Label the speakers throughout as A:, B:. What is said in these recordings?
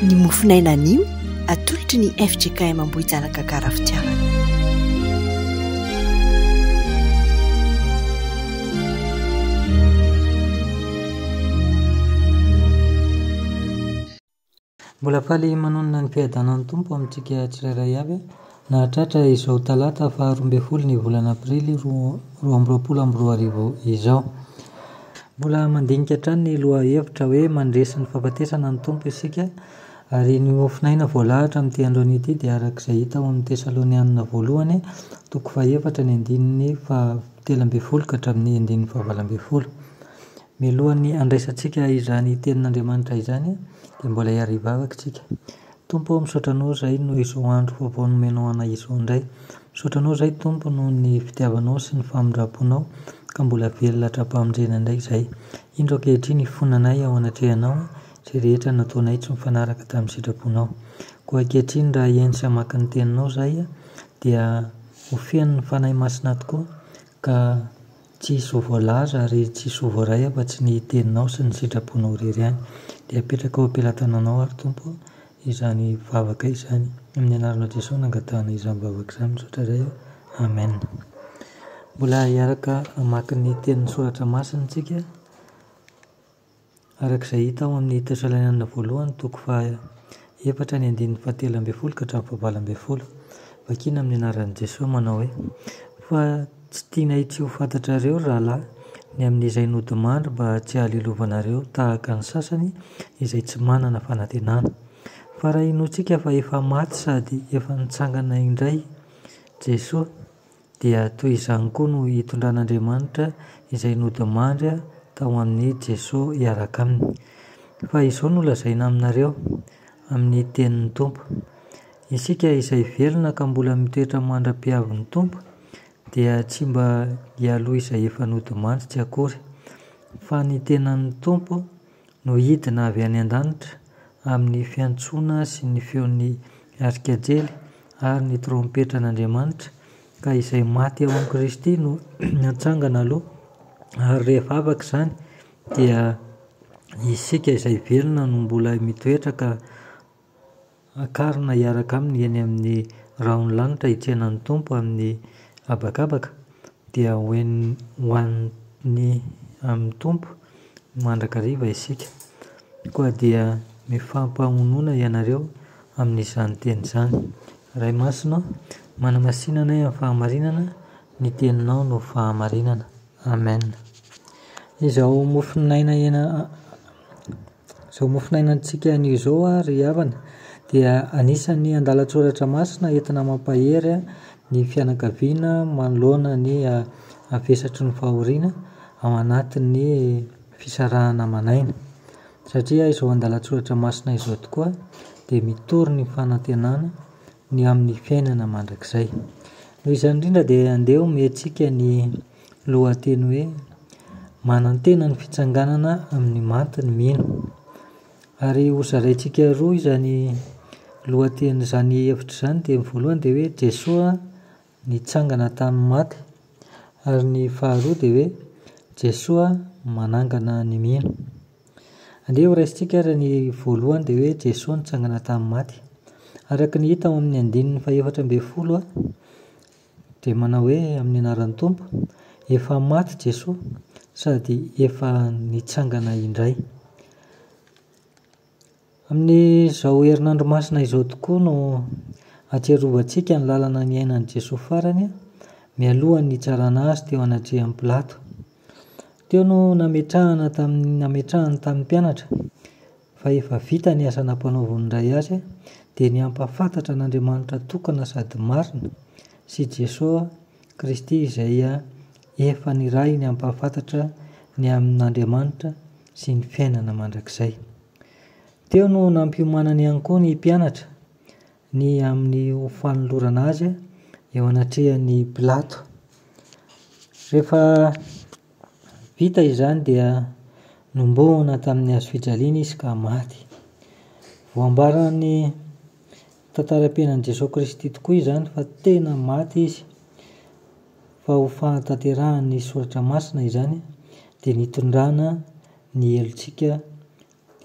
A: Ny mofonaina anio atolotry ny fjkm Ambohijanaka Gara Fitiavana.
B: Mbola faly manonona ny fiadanan'ny Tompo amintsika tsirairay avy nahatratra izao talata faha 12 ny volana aprily 2022 izao. Mbola mandinika hatrany ny lohahevitra hoe mandresy ny fahafatesana ny Tompo isika ary ny mofon'aina voalahatra amin'ity androany ity dia araka izay hita ao amin'ny Tesalonianina voalohany toko fahefatra ny andininy faha-13 ka hatramin'ny andininy faha-18. Mialohan'ny handraisantsika izany tenin'Andriamanitra izany dia mbola hiara-hivavaka isika. Tompo ô, misaotra Anao izahay noho izao andro vaovao nomenao anay izao indray. Misaotra Anao izahay Tompo noho ny fitiavanao sy ny famindram-ponao ka mbola velona hatrampamonjena indray izahay. Indro ankehitriny ifonanay ao anatrehanao izay rehetra nataonay tsy mifanaraka tamin'ny sitraponao. Koa ankehitriny raha hihaino sy hamaky ny teninao izahay dia ho feno ny Fanahy Masina tokoa ka Tsy hisy ho voalaza ary tsy hisy ho voaray afa-tsy ny Teninao sy ny sitraponao irery ihany. Dia apetraka ao am-pelatananao ary Tompo izany vavaka izany. Amin'ny anaranao Jesoa no angatahana izany vavaka izany. Misaotra Ray o. Amen. Mbola hiaraka hamaky ny tenin'ny soratra masina isika. Araka izay hita ao amin'ny Tesalonianina Voalohany toko faha efatra ny andininy fahatelo ambin'ny folo ka hatramin'ny fahavalo ambin'ny folo. Vakina amin'ny anaran'i Jesoa manao hoe, Fa tsy tianay tsy ho fantatrareo, ry rahalahy, ny amin'izay nodimandry mba tsy hahalelovanareo tahaka ny sasany izay tsy manana fanantenana. Fa raha inoantsika fa efa maty sady efa nitsangana indray Jesoa, dia toy izany koa no hitondran'Andriamanitra izay nodimandry tao amin'i Jesoa hiaraka aminy. Fa izao no lazaina aminareo, amin'ny tenin'ny Tompo, Isika izay velona ka mbola mitoetra mandra-piavin'ny Tompo dia tsy mba hialoha izay efa nodimandry tsy akory, fa ny tenan'ny Tompo no hidina avy any an-danitra amin'ny fiantsoana sy ny feon'ny arikajely ary ny trompetran'Andriamanitra, ka izay maty ao amin'i Kristy no hatsangana aloha, ary rehefa afaka izany dia isika izay velona no mbola mitoetra ka hakarina hiaraka aminy eny amin'ny rahon'ny lanitra hitsena ny Tompo amin'ny habakabaka, dia ho eny ho an'ny amin'ny Tompo mandrakariva isika. Koa dia mifampahonona ianareo amin'izany teny izany. Ray Masina ô, manamasina anay amin'ny fahamarinana, ny teninao no fahamarinana. Amen. Izao mofon'aina izao mofon'ainantsika anio izao ary ry havana dia anisan'ny andalan-tsoratra masina entina mampahery ny fianakaviana manoloana ny havesatry ny fahoriana ao anatin'ny fisarahana aman'aina. Satria izao andalan-tsoratra masina izao tokoa dia mitory ny fanantenana ny amin'ny fiainana mandrakizay. Noho izany indrindra dia andeha omentsika ny lohateny hoe manantena ny fitsanganana amin'ny maty ny mino. Ary hozaraintsika roa izany lohateny izany hevitra izany dia ny voalohany dia hoe Jesoa nitsangana tamin'ny maty ary ny faharoa dia hoe Jesoa manangana ny mino. Andeha ho raisintsika ary ny voalohany dia hoe Jesoa nitsangana tamin'ny maty. Araka ny hita ao amin'ny andininy faha-14 dia manao hoe amin'ny anaran'ny Tompo, efa maty Jesoa sady efa nitsangana indray. Amin'izao herinandro masina izao tokoa no ahatsiarovantsika ny lalana niainan'i Jesoa farany mialohan'ny nitsarana azy teo anatrehan'i Pilato. Teo no nametrahana tamin'ny nametrahany tamin'ny mpianatra fa efa vita ny asa nampanaovin'ny Ray azy dia ny hampahafantatra an'Andriamanitra tokana sady marina sy Jesoa Kristy izay efa nirahiny hampahafantatra ny amin'Andriamanitra sy ny fiainana mandrakizay. Teo no nampiomanany ihany koa ny mpianatra ny amin'ny ho fanolorana azy eo anatrehan'i Pilato. Rehefa vita izany dia nombohana tamin'ny hazo fijaliana izy ka maty. Voambaran'ny tantaram-piainan'i Jesoa Kristy tokoa izany fa tena maty izy fa ho fahatanterahan'ny soratra masina izany dia nitondrana ny helotsika.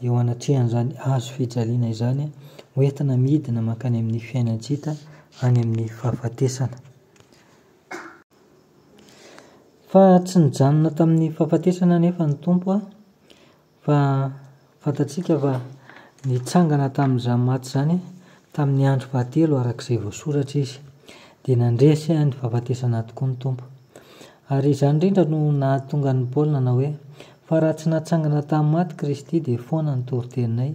B: Eo anatrehan'izany hazo fijaliana izany, hoentina midina mankany amin'ny fiainan-tsy hita, any amin'ny fahafatesana. Fa tsy nijanona tamin'ny fahafatesana anefa ny Tompo, fa fantatsika fa nitsangana tamin'izany maty izany tamin'ny andro fahatelo araka izay voasoratra izy. Dia nandresy ny fahafatesana tokoa ny Tompo. Ary izany indrindra no nahatonga an'i Paoly nanao hoe, Fa raha tsy natsangana tamin'ny maty Kristy dia foana ny toriteninay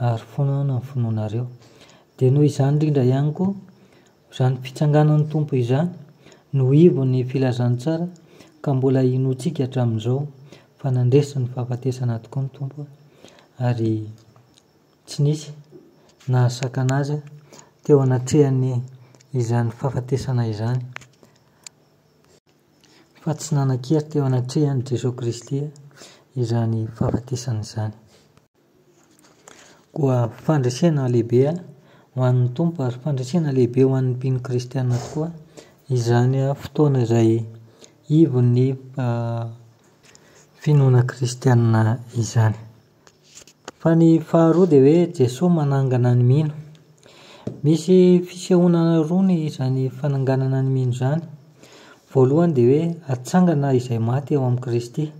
B: ary foana ny finoanareo. Dia noho izany indrindra ihany koa, izany fitsanganan'ny Tompo izany no ivon'ny filazantsara ka mbola inoantsika hatramin'izao fa nandresy ny fahafatesana tokoa ny Tompo ary tsy nisy nahasakana azy teo anatrehan'ny izany fahafatesana izany. Fa tsy nanan-kery teo anatrehan'i Jesoa Kristy izany fahafatesana izany. Koa fandresena lehibe ho an'ny Tompo ary fandresena lehibe ho an'ny mpino kristiana tokoa izany fotoana izay ivon'ny finoana kristiana izany. Fa ny faharoa dia hoe Jesoa manangana ny mino. Misy fisehoana roa ny izany fananganana ny mino izany. Voalohany dia hoe atsangana izay maty ao amin'i Kristy.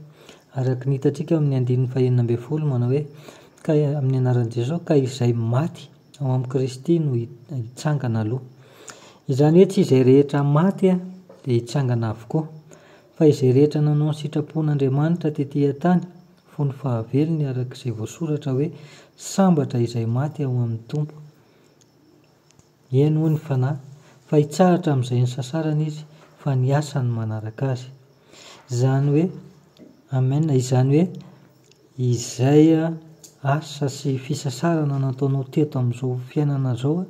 B: Araka ny hitantsika ao amin'ny andininy fahenina ambin'ny folo manao hoe ka amin'ny anaran'i Jesoa ka izay maty ao amin'i Kristy no hitsangana aloha. Izany hoe tsy izay rehetra maty dia hitsangana avokoa. Fa izay rehetra nanao ny sitrapon'Andriamanitra tetỳ an-tany Fony fahavelony araka izay voasoratra hoe, Sambatra izay maty ao amin'ny Tompo. Eny, hoy ny Fanahy, fa hitsahatra amin'izay nisasarany izy, fa ny asany manaraka azy. Izany hoe, Amen, izany hoe, izay asa sy fisasarana nataonao teto amin'izao fiainana izao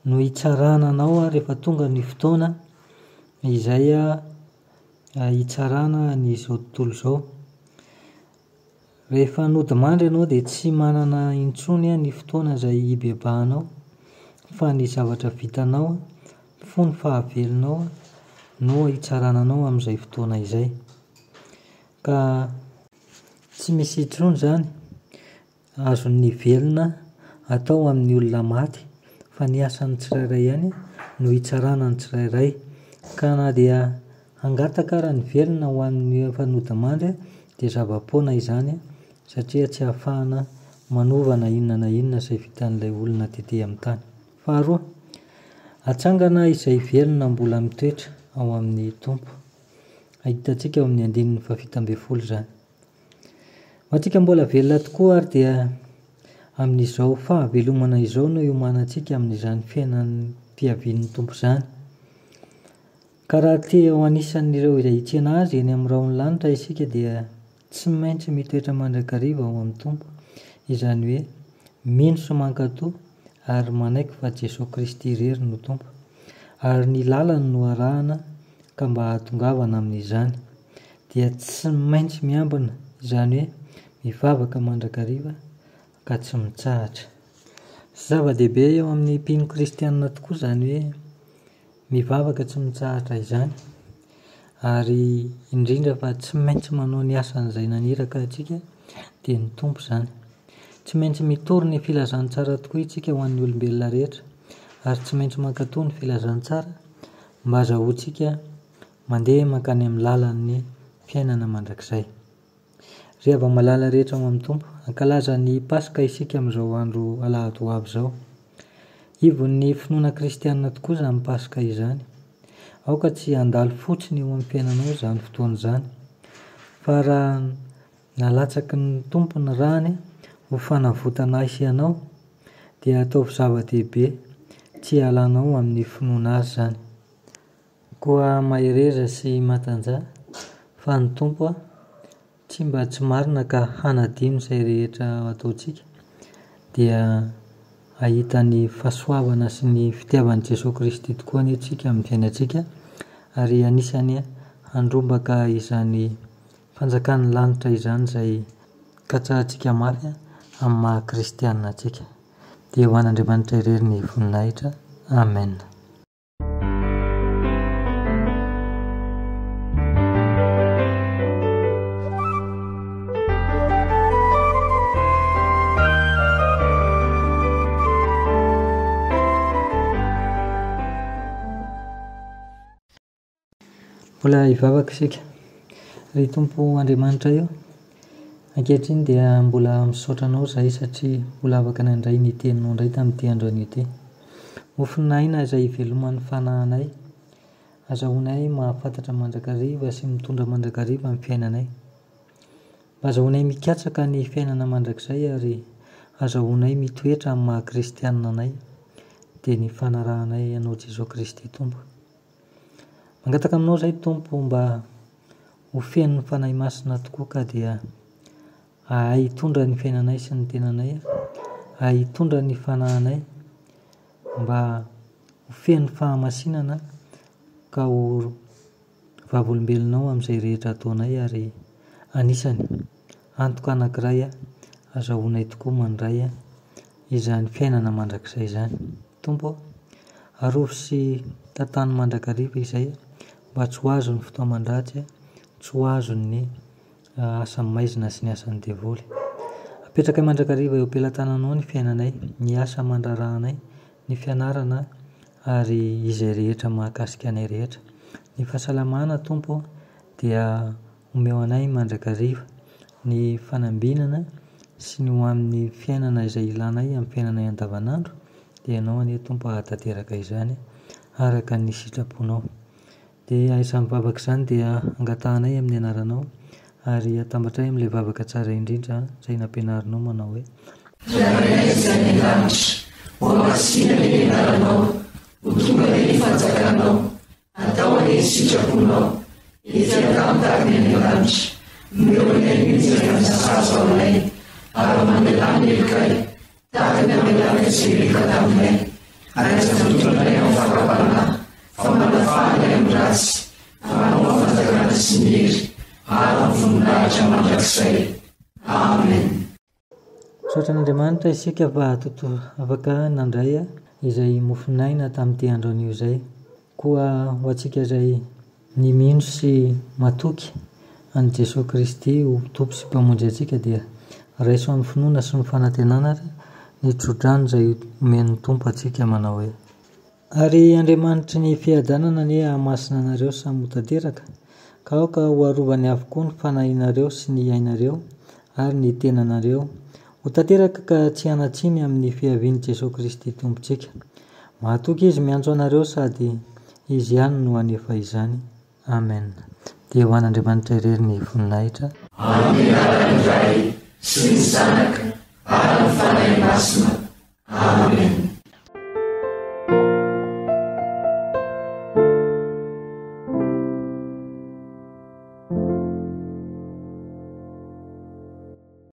B: no hitsarana anao rehefa tonga ny fotoana izay hitsarana ny izao tontolo izao. Rehefa nodimandry ianao dia tsy manana intsony ny fotoana izay hibebahanao fa ny zavatra vitanao fony fahavelonao no hitsarana anao amin'izay fotoana izay. Ka tsy misy intsony izany Azon'ny velona atao amin'ny olona maty fa ny asan'ny tsirairay ihany no hitsarana ny tsirairay. Ka na dia hangataka ara ny velona ho an'ny efa nodimandry dia zava-poana izany satria tsy ahafahana manova na inona na inona izay vitan'ilay olona tety amin'ny tany. Faharoa, atsangana izay velona mbola mitoetra ao amin'ny Tompo. Hitantsika ao amin'ny andininy fahafito ambin'ny folo izany. Ho antsika mbola velona tokoa ary dia amin'izao fahavelomana izao no iomanantsika amin'izany fiainan'ny fiavian'ny Tompo izany. Ka raha te ho anisan'ireo izay hitsena Azy eny amin'ny rahon'ny lanitra isika dia tsy maintsy mitoetra mandrakariva ao amin'ny Tompo, izany hoe mino sy mankatò ary manaiky fa Jesoa Kristy irery no Tompo, ary ny lalany no arahana ka mba hahatongavana amin'izany dia tsy maintsy miambina, izany hoe mivavaka mandrakariva ka tsy mitsahatra. Zava-dehibe eo amin'ny mpino kristianina tokoa izany hoe mivavaka tsy mitsahatra izany, ary indrindra fa tsy maintsy manao ny asan'izay naniraka antsika dia ny Tompo izany. Tsy maintsy mitory ny filazantsara tokoa isika ho an'ny olombelona rehetra, ary tsy maintsy mankatò ny filazantsara mba azahoantsika mandeha mankany amin'ny lalan'ny fiainana mandrakizay. Ry hava-malala rehetra ao amin'ny Tompo, hankalaza ny Paska isika amin'izao andro alahady ho avy izao. Ivon'ny finoana kristianina tokoa izany Paska izany. Aoka tsy handalo fotsiny eo amin'ny fiainanao izany fotoana izany, fa raha nalatsaky ny Tompo ny rany ho fanavotana ahy sy ianao, dia ataovy zava-dehibe tsy hialanao amin'ny finoana Azy izany. Koa mahereza sy matanjaha, fa ny Tompo tsy mba tsy marina ka hanadino izay rehetra ataontsika, dia hahita ny fahasoavana sy ny fitiavan'i Jesoa Kristy tokoa anie tsika amin'ny fiainantsika, ary anisany handrombaka izany fanjakan'ny lanitra izany izay katsahantsika mafy amin'ny maha kristiana antsika. Dia ho an'Andriamanitra irery ny voninahitra. Amen. Mbola hivavaka isika. Ry Tompo Andriamanitray ô, ankehitriny dia mbola misaotra Anao izahay satria mbola afaka nandray ny Teninao indray tamin'ity andro anio ity. Mofon'aina izay iveloman'ny fanahinay, azahoanay mahafantatra mandrakariva sy mitondra mandrakariva ny fiainanay. Mba azahoanay mikatsaka ny fiainana mandrakizay ary azahoanay mitoetra amin'ny maha kristianina anay dia ny fanarahanay Anao Jesoa Kristy Tompo. Mangataka aminao izahay Tompo mba ho feno ny Fanahy Masina tokoa ka dia hahay hitondra ny fiainanay sy ny tenanay, hahay hitondra ny fanahinay mba ho feno fahamasinana ka ho vavolombelonao amin'izay rehetra ataonay ary anisany antoka anankiray azahoanay tokoa mandray izany fiainana mandrakizay izany. Tompo ô, arovy sy tantano mandrakariva izay mba tsy ho azon'ny fitaoman-dratsy, tsy ho azon'ny asan'ny maizina sy ny asan'ny devoly. Apetrakay mandrakariva eo am-pelatananao ny fiainanay, ny asa aman-draharahanay, ny fianarana ary izay rehetra mahakasika anay rehetra. Ny fahasalamana Tompo ô dia omeo anay mandrakariva, ny fanambinana sy ny ho amin'ny fiainana izay ilanay amin'ny fiainanay andavanandro dia Ianao anie Tompo hahatanteraka izany araka ny sitraponao. Dia izany vavaka izany dia angatahanay amin'ny anaranao ary atambatray amin'ilay vavaka tsara indrindra izay nampianarinao manao hoe.
C: Rainay izay any an-danitra, hohamasina anie ny anaranao, ho tonga anie ny fanjakanao, atao anie ny sitraponao, ety an-tany tahaka ny any an-danitra. Omeo anay anio izay hanina sahaza ho anay, ary mamelà ny helokay, Tahaka ny namelanay izay meloka taminay, ary aza mitondra anay amin'ny fakam-panahy, fa manafaha anay amin'ny ratsy, fa Anao ny fanjakana sy ny hery ary ny voninahitra mandrakizay. Amen.
B: Misaotra an'Andriamanitra isika fa toto afaka nandray izay mofon'aina tamin'ity andro anio izay. Koa ho antsika izay ny mino sy matoky an'i Jesoa Kristy ho Tompo sy Mpamonjy antsika dia raiso amin'ny finoana sy ny fanantenana ary ny tsodrano izay omen'ny Tompo antsika manao hoe. Ary Andriamanitry ny fiadanana anie hahamasina anareo samy ho tanteraka, ka aoka ho arovany avokoa ny fanahinareo sy ny ainareo ary ny tenanareo ho tanteraka ka tsy hanan-tsiny amin'ny fiavian'i Jesoa Kristy Tompontsika. Mahatoky Izy miantso anareo sady Izy ihany no hanefa izany. Amen. Dia ho an'Andriamanitra irery ny voninahitra.
C: Amin'ny anaran'ny Ray sy ny Zanaka ary ny Fanahy Masina. Amen.